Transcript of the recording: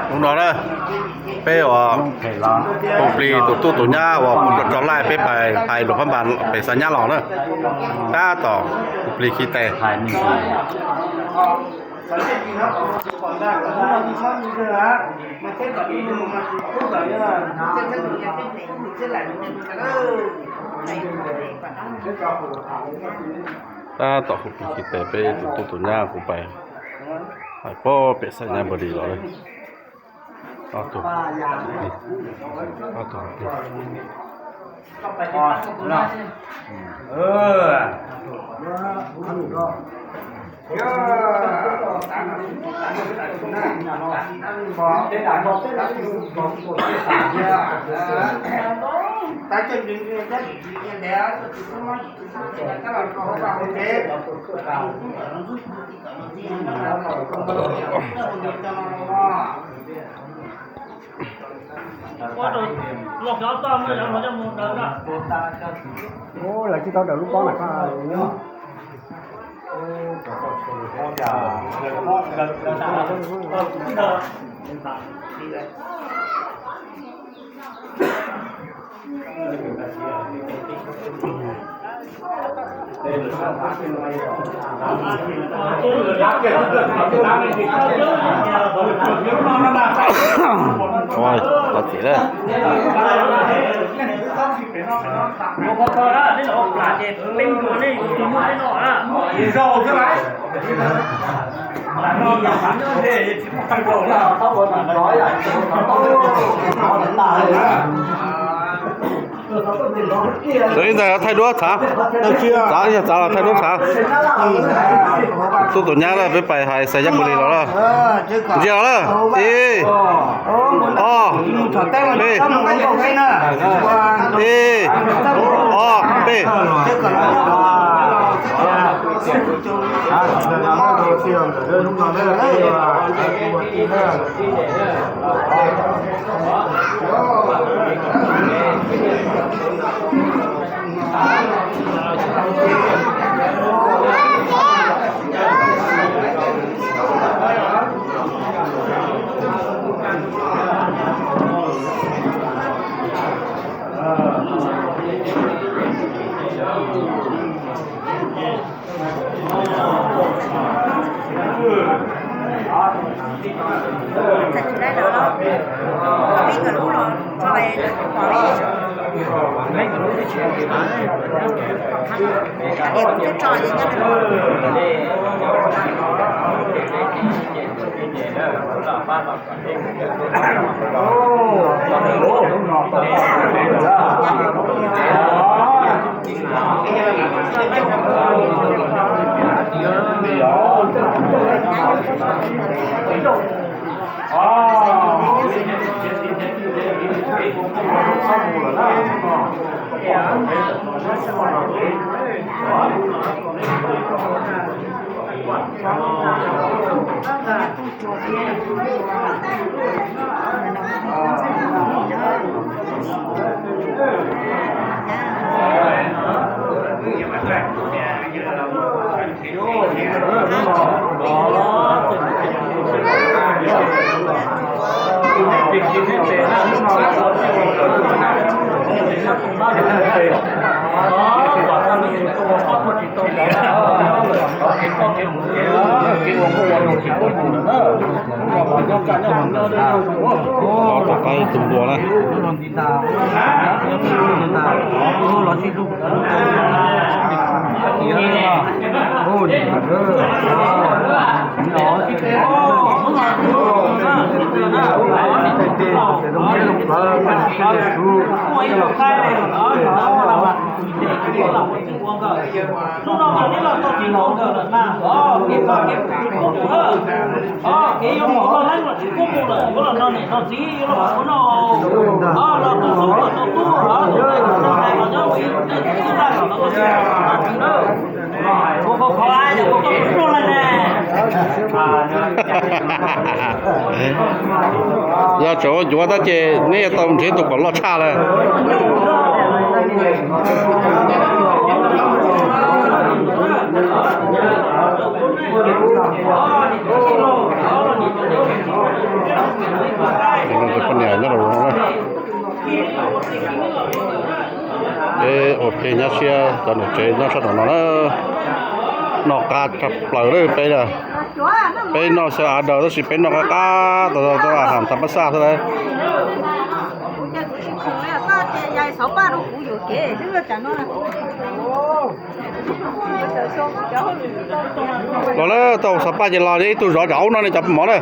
Hnub no na, peb uas hu plig tus tub tus nyab uas kuv tso laij peb pais hais luag phab npas pem Xav Nyab los na, tab tom hu plig khi tes. Tab tom hu plig khi tes peb tus tub tus nyab kuv pais hais pem Xav Nyab Npag Lis los. Ob tug, ob tug. Lawv tsis tau daws lub pob na. Ua, los txim lawm. Txawm ib ntxaig thaij duab txhav, txav yog txav los thaij duab txhav. Tub tus nyab lawm peb pais hais Xav Nyab Npag Lis los lawm. Ntsia los lawm, ib, ob, peb, ib, ob, peb. Tus npua na. Hnub no mas neb los tau tsis tau nkawd lawm na, o, kev pab kev pum tsis pum nkawd, o, kev yuav mus los laib los tsis pub mus lawm, yuav los nrog niam nrog txiv yuav los ua noj, o, los tau tub los tau tub, o, tus ntawd los hais los nyob ua ib lub neej tub tub daj los tau tub, ua khov khov yog ua koj tus pluag lawm ne. Yog tseem ua cuav tab ces neb yuav tau nrhiav tus kom loj tshaj lawm. Peb ua plig nyab siab cov niam tsev nyob sab tom no na, noj qab tshaj plaws li peb na. Peb noj xyaw av daws tab sis peb noj qab qab tau tau ham tham pab xaj xwb lawm. Los lawm, tau xov paj ces los ib tug zov tsam aub no ne cov mov na.